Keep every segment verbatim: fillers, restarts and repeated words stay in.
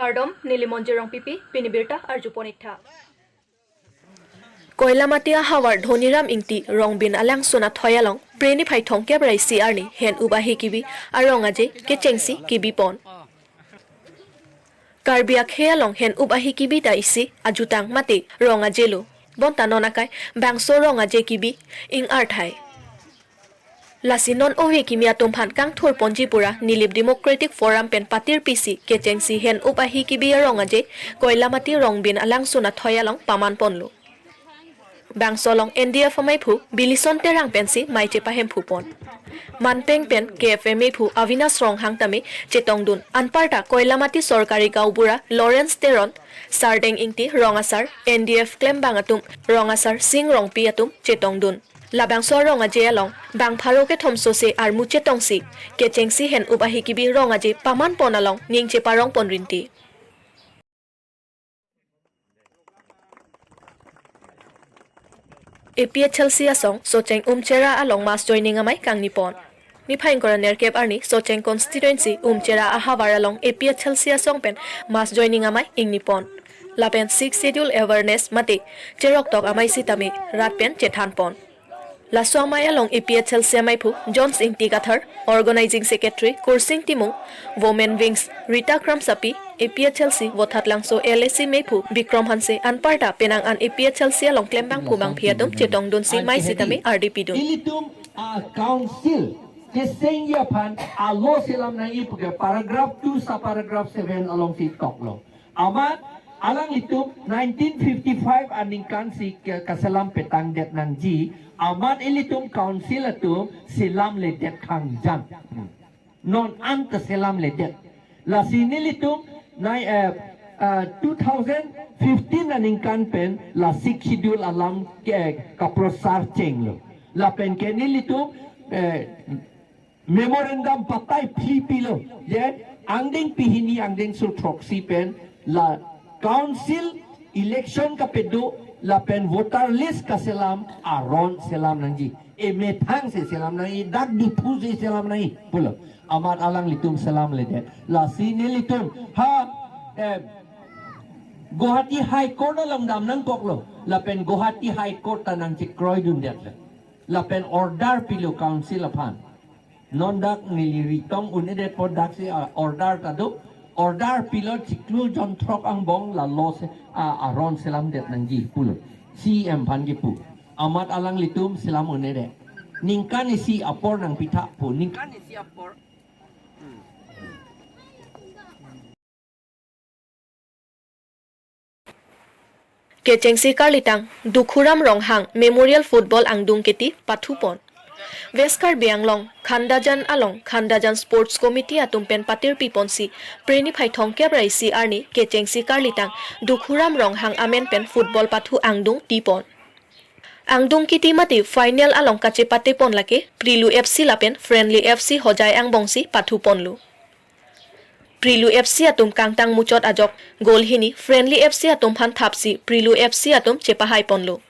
Kardom, neli Monjir Rongpipi, pini birta arjupon iktha. Koilamati ahavar Dhoniram Ingti Rongbin alangsun athoi along, Preni phai thongkep ra isi arni hen-up ahi kibi arong aje kechengsi kibi pon. Karbi akhei along hen-up ahi kibi ta isi ajutang mate rong aje lo. Bonta non akai bangso rong aje kibi ing-arthai. Lasi non ove kimi atum aphan kangthur ponji pura Nilip Democratic Forum pen patirpi si kechengsi hen-up ahi kibi arong aje Koilamati Rongbin alangsun athoi along paman ponlo. Bangso along N D F amaiphu Bilison Terang pensi mei chepahemphu pon. Manpeng pen K F A meiphu Avinas Ronghang tame chetongdun. Anparta Koilamati Sorkari Gaonbura Lawrence Teron, Sardeng Ingti Rong Asar, N D F klembang atum Rong Asar Sing Rongpi atum chetongdun. Labangso arong aje along bang pharo kethom sose armu chetongsi kechengsi hen-up ahi kibi rong aje paman pon along ning cheparong pon rinti. A P H L C asong Socheng Umchera along mass joining amei kangni pon. Niphai ingkoi ra nerkep arni Socheng constituency Umchera ahavar along A P H L C asong pen mass joining amei ingni pon. Lapen Sixth Schedule awareness mate cheroktok amei sitame rat pen chethan pon. Laso amei along A P H L C amaiphu Jones Ingti Kathar, Organizing Secretary Kursing Timung, Women Wings Rita Kramsapi, A P H L C Vothatlangso L A C meiphu Bikrom Hanse anparta penang an A P H L C along klembangphu bangphi atum chetongdunsi mei sitame ardi pidun. Ilitum a council kesengji aphan a law selam nangji puke paragraph two sub paragraph seven alongsi toklo. Amat alanglitum nineteen fifty-five aningkan si ke-, kaselam petangdet nangji. Amat ilitum council atum selamledet khang jang. Hmm. Non an ta selamledet. Lasi nelitum nai, eh, eh, two thousand fifteen aningkan pen la Sixth Schedule alam ke kaprosar chenglo. Lapen ke nelitum, eh, memorandum patai phli pilo, je angdeng pehini angdengso throksi pen la council election kapedo lapen voter list kaselam aron selam nangji. Emethang si selam nangji, dak Diphu si selam nangji pulo. Amat alanglitum selamledet. Lasi nelitum ha, eh, Guwahati High Court along dam nangkoklo. Lapen Guwahati High Court ta nangchekroidundetlo. Lapen order pilo council aphan. Non dak neli ritong un-edet apot daksi, ah, order ta do. Order pilo chiklo jonthrok angbong la law se, ah, aron selamdet nangji pulo. C E M aphan kipu. Amat alanglitum selam un-edet. Ningkan isi apor nangpitha pu. Ningkan isi apor. Kechengsi karlitang Dukhuram Ronghang Memorial Football angdung keti pathu pon. West Karbi Anglong Khandajan along Khandajan Sports Committee atum pen patirpi ponsi Preni phai thongkep ra isi arni kechengsi karlitang Dukhuram Ronghang amen pen football pathu angdung ti pon. Angdung kiti mate final along kachepate pon lake Prilu F C lapen Friendly F C Hojai angbongsi pathu ponlo. Prilu F C atum kangtang muchot ajok goal hini Friendly F C atum aphan thapsi Prilu F C atum chepahai ponlo.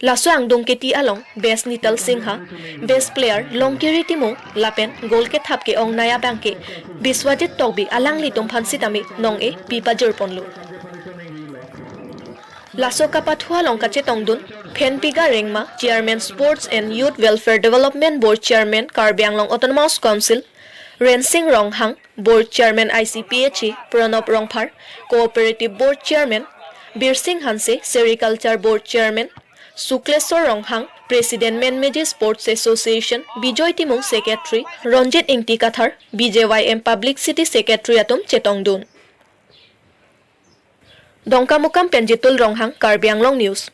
Laso angdung keti along Best Nital Singha, Best Player Longkiri Timung lapen goal kethap ke-ong naya abangke Biswajit Tokbi alanglitum aphan sitame nong-e pi pajir ponlo. Laso kapathu along kachetongdun Phenpiga Rengma, Chairman Sports and Youth Welfare Development Board, Chairman Karbi Anglong Autonomous Council, Rensing Ronghang, Board Chairman I C P H A, Pranab Rongphar, Cooperative Board Chairman, Birsing Hanse, Sericulture Board Chairman, Sukleswar Ronghang, President Menmeji Sports Association, Bijoy Timung, Secretary, Ronjit Ingti Kathar, B J Y M Publicity Secretary atum chetongdun. Dongkamukam pen Jitul Ronghang, Karbi Anglong News.